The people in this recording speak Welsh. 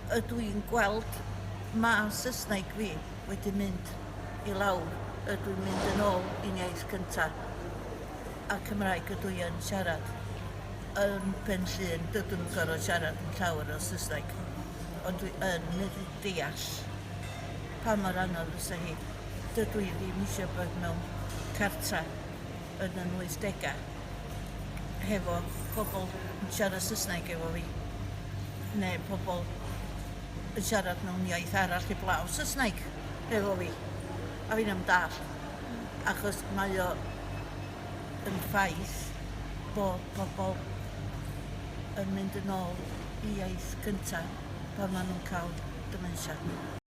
Ydw i'n gweld ma' Saesneg fi wedi mynd i lawr, ydw i'n mynd yn ôl i'n iaith cynta, a Cymraeg ydw i yn siarad. Yn Pen Llŷn dydw i'm yn gorfod siarad yn llawer o Saesneg, ond dwi yn medru deall pa mor anodd fysa hi. Dydw i ddim eisiau bod mewn cartra yn yn wythdegau hefo pobl yn siarad Saesneg efo fi, neu pobl yn siarad mewn iaith arall heblaw Saesneg efo fi, a fi'n am dallt, achos mae o yn ffaith bod pobl yn mynd yn ôl i iaith cynta pan maen nhw'n cael dementia.